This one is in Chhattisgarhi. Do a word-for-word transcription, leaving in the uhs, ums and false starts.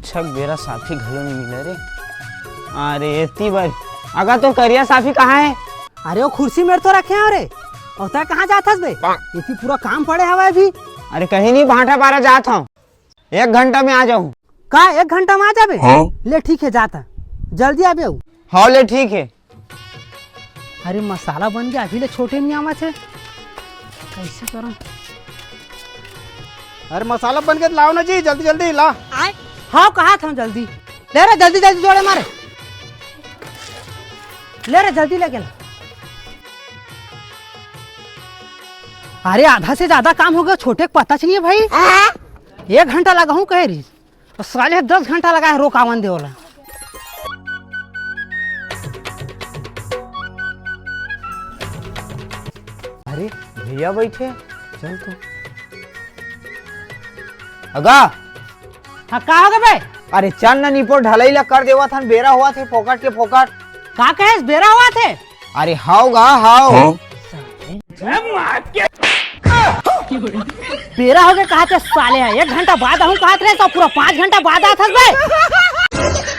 अच्छा, बेरा साफी घलो नहीं मिले रे। अरे, एती बार, अगा, तो करिया साफी कहाँ है? अरे, वो खुर्सी मेर तो रखे हैं रे। अउ तैं कहाँ जात हस बे? एती पूरा काम पड़े हवय अभी। अरे, कहीं नहीं, भांठा पारा जात हूँ, एक घंटा में आ जाऊँ। का एक घंटा में आ जाबे? हाँ। ले, ठीक है, जात हूँ, जल्दी आबे। हाँ, ले, ठीक है। अरे, मसाला बन गया, अभी ले छोटे नहीं आवत हे, कैसे करूँ? अरे, मसाला बन गया, लाओ ना जी, जल्दी जल्दी ला। हाँ, कहा था जल्दी। ले रे, जल्दी जल्दी जोड़े मारे। ले रे, जल्दी लेके ला। अरे, आधा से ज्यादा काम हो गया, छोटे के पता च नहीं है भाई। एक घंटा लगा हूँ कहे रही, तो साले दस घंटा लगा है रोकावन दे वाला। अरे, भैया बैठे, चल तो। अगा। हाँ, का हो गए बे? अरे चल ना, निपोर ढलई ला कर देवत हन, बेरा होवत हे, फोकट के फोकट। का कहेस, बेरा होवत हे? अरे हाव गा, हाव। हाँ? बेरा हो गए कहा थे साले, एक घंटा बाद आहूँ कहा थे, तो पूरा पाँच घंटा बाद आत हस बे।